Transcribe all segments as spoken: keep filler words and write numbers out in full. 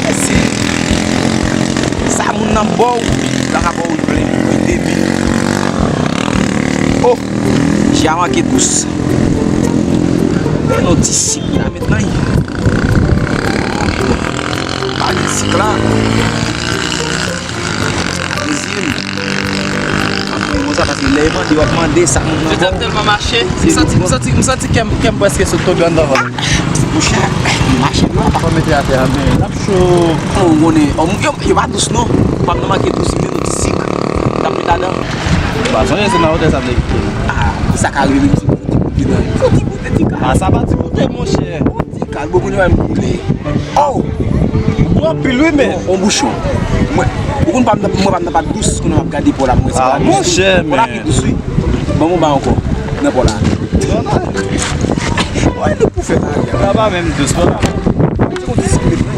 Mèsi. Sa moun nan ba w, la ka ba w l plen, mwen de mil. Oh, je a manke dous. Men yon ti sik la met nan l. Pa gen sik la. Rezil. Anpil konsa, paske lè yo mande, w ap mande sa moun nan ba w. Tèlman mache, m santi, m santi, m santi kè m, kè m prèske sot tonbe anndan vant. Monchè, mache dwat. Pa mete atè a, men l ap cho. Ou konnen, yo, yo pa dous non. Ou p ap nan manke dous, men yon ti sik. L ap met ladan. Ou pa sonje se nan wotè sa m te kite l. Ah, sa ka rive menm si ou fon ti goute nan. Fon ti goute ti ka. Ah, sa pa ti goute, monchè. Ti ka, bon, kounye a m goute. Oh! Ou anpil, wi, men. On bouchon. Mwen, ou konn pa m nan, mwen pa m nan pa dous, kounye a m ap gade po la, mwen se pa dous. Ah, monchè, men. Po la pi dous, wi. Ban mwen ba ankò. Nan po la. Wè, nou pou fè bagay. Sa pa menm dous, non. Ti konn diskret, wi.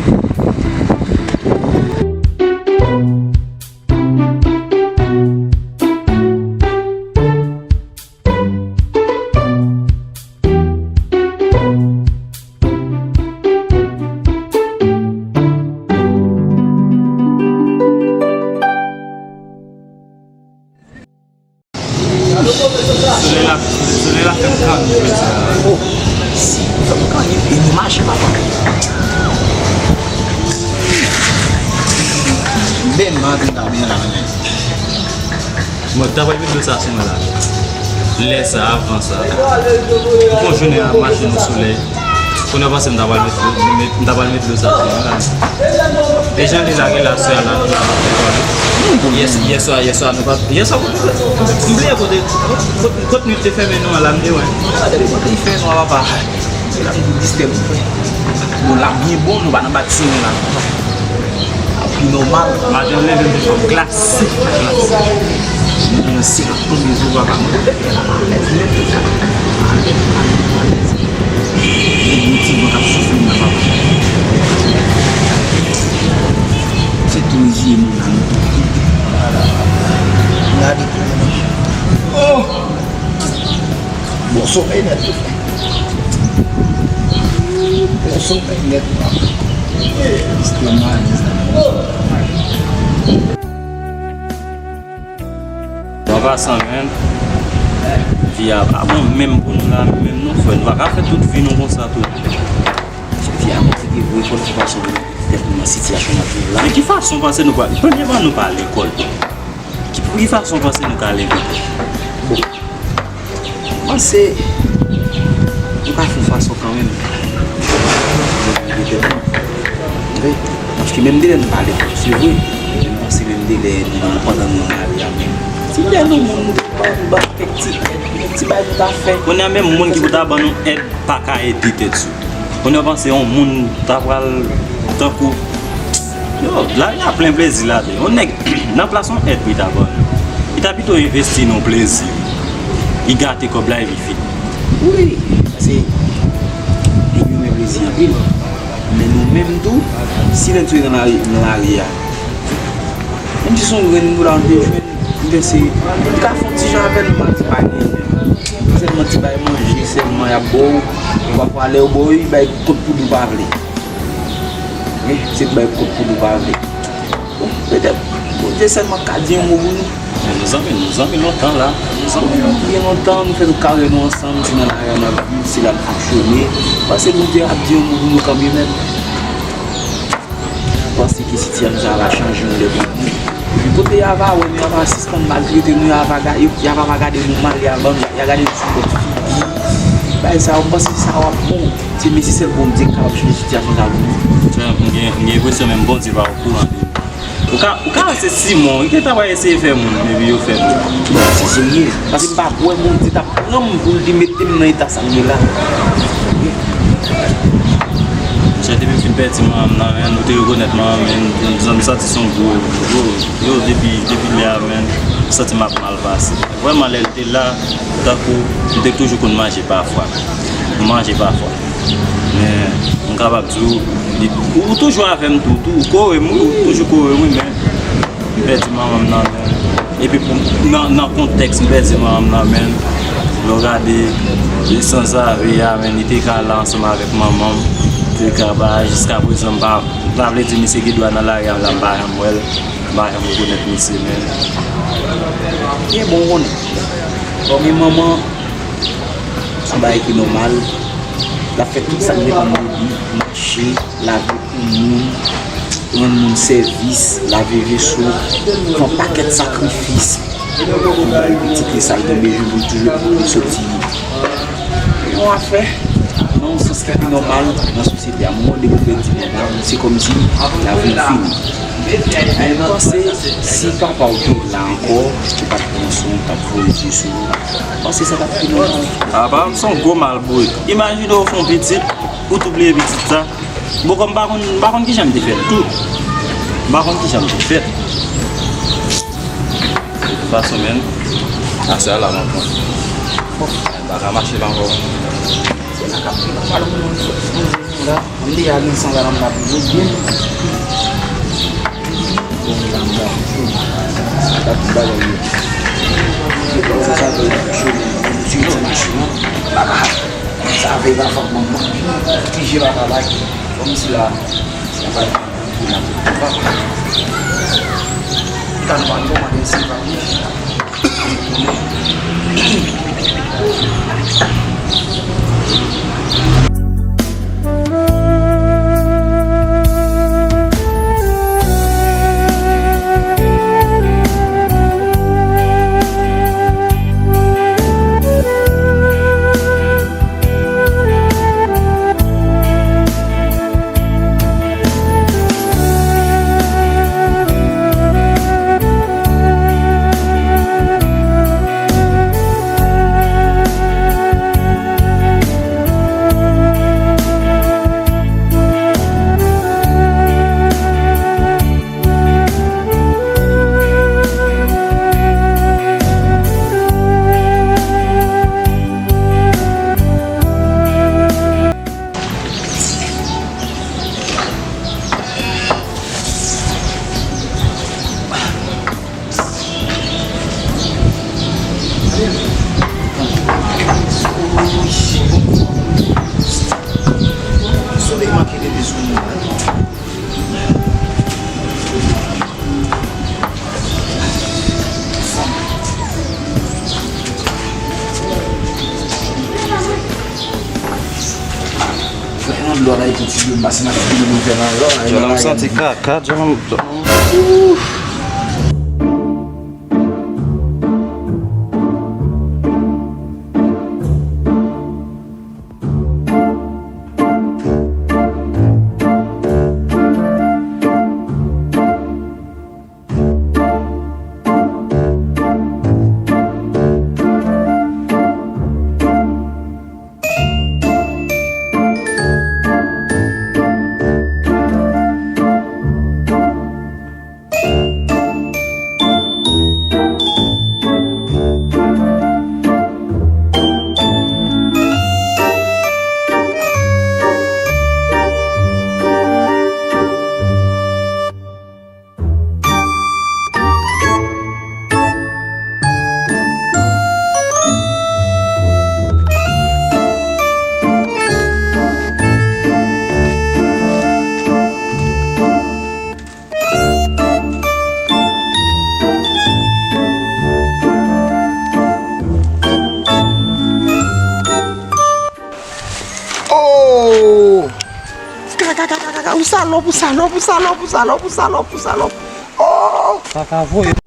Solèy la, solèy la fè m kanyen jodi a. Oh, si, fè m kanyen, e nou mache, papa. Bèl maten, ta byen la, men. Mwen, ta pral met dlo sa sou mwen la. Lè sa, avan sa. Pou fè yon jounen ap mache nan solèy. Kounye a panse m ta pral met dlo, met, m ta pral met dlo sa sou mwen la. E jan li lage la, sè a la, nou la, yè, yèswa, yèswa, nou pa, yèswa, kote, m bliye kote, kote, kote nwit te fèmen nou an la, m te wè. Gade kote li fè nwa, papa. Se la m di distèb. Bon, la byen bon, nou pa nan batiman la. Ap pi nòmal. Maten m leve m te fè yon glase. Glase. Mwen se ap tonbe sou papa mwen. Alèz nèt. Alèz, alèz, alèz. Gen yon ti van k ap soufle nan papa. Se tou zye moun la. Gade tou. Oh! Bon somèy nèt wi frè. Bon somèy nèt. Mwen pa san menm. Vi a pa bon menm pou nou la menm non frè. Nou pa ka fè tout vi nou konsa tou. Vi a konplike vre, fò n fè fason tèt nou nan sitiyasyon n ap viv la. Men ki fason w panse nou pral, premyèman nou pa lekòl. Ki, ki fason w panse nou ka leve? Bon. Panse, nou ka fè yon fason kanmenm. Paske menm de lè nou pa lekòl, se vre. Men m panse menm de lè nou, pandan nou nan lari a menm. Si lè nou moun, nou te ban, ban kèk ti èd, kèk ti bagay nou ta fè. Kounye a menm moun ki pou ta ban nou èd pa ka ede tèt sou. Kounye a w panse yon moun ta pral tankou Yo, lari a plen plezi ladan l. Yon nèg, nan plas yon èd pou li ta ban nou, li ta pito envesti nan yon plezi. Li gate kòb la epi fini. Wi, paske nèg yo renmen plezi anpil. Men nou menm tou, si lè n sot nan lari, nan lari a, menm si se yon grenn dola nou te jwenn, m panse, li ka fè yon ti jan avè l, m pa di pa genyen. Sèlman ti bay manje, sèlman y ap ba w. Pafwa lè yo ba w, y bay kont pou di w pa vle. Wi, se bay kont pou nou pa vle. Bon, petèt, Bondye sèlman ka di yon mo pou nou. Men nou zanmi, nou zanmi lontan la. Nou zanmi. Byen lontan, nou fè tout karyè nou ansanm, se nan lari a n ap viv, se la n fonksyone. Panse Bondye ap di yon mo pou nou kanmenm. Panse ke sitiyasyon sa a va chanje yon lè pou nou. Epi kote y a va wè nou, y a va sispann maltrete nou, y a va ga-, y a va pa gade nou mal, y a ban nou, y a gade nou sou bòt figi. Bagay sa yo, m panse sa w ap bon. Se, men se sèl Bondye k kapab chanje sitiyasyon sa pou nou. Frè, m gen, m gen enpresyon menm Bondye pa okouran de. Ou ka, ou ka wè se Simon wi ki ta pral eseye fè moun, epi yo fè l. Bon, se serye. Paske m pa kwè Bondye t ap pran m pou l te mete m nan eta sa m ye la. Monchè, depi m fin pèdi manman m nan, men, nou te rekonèt manman m, men, m, m santi se yon gwo, gwo, yo, depi, depi lè a, men, m santi m ap mal pase. Vrèman, lè l te la, tankou m te toujou konn manje pafwa. M manje pafwa. Men, m kapab di w, li, ou toujou avè m tou, tou, ou kore m, wi, ou toujou kore m, wi, men m pèdi manman m nan men. Epi pou, nan, nan kontèks m pèdi manman m nan men, lè w gade, li sanzave a, men li te ka la ansanm avèk manman m. Antouka, pa, jiska prezan, m pa, m pa vle di misye gen dwa nan lari a la, m pa janm wè l, m pa janm rekonèt misye, men. Byen bon, ou konnen. Kòm yon manman, se yon bagay ki nòmal. L ap fè tout sa k depann de li, mache, lave pou moun, rann moun sèvis, lave veso, fè yon pakèt sakrifis pou bay pitit li sa l tonbe jou pou l toujou pou l soti. Yon afè, nan yon sans ki pi nòmal, nan sosyete a, moun depi w pèdi manman w, se kòmsi lavi w fini. Men m panse, si papa w te la ankò, ou pa t pran swen, ou pa t voye zye sou ou, m panse sa t ap pi nòmal. Apa, se yon gwo mal bout. Imajine w fè yon pitit, ou tou bliye pitit sa. Bon, kòm m pa konn, m pa konn kijan m te fè l tou. M pa konn kijan m te fè l. De tout fason, menm, aswè a la, m ap pran. Bon, m pa ka mache la ankò. Se la k ap pran mal pou moun. La, m deja gen san gad anba pou yo byen. Bon, la, m la. Sa tout bagay yo. Se konsa sa, m sou ti machin nan. Sa vle pa fòk manman. Pije pa travay. Kòmsi la, sa pa, la, pa. Tan pa bon, mande si pa pije. Solèy manke leve sou nou la. Fè yon dlo la, epi ti dlo, m pase nan ti dlo, m fè nan lò, nan lò. Jòl la, m santi kaka, jòl la, m, jòl la, m. Ouf. Oh! Kaka, kaka, kaka, ou salòp, ou salòp, ou salòp, ou salòp, ou salòp, ou salòp. Oh! Kaka voye.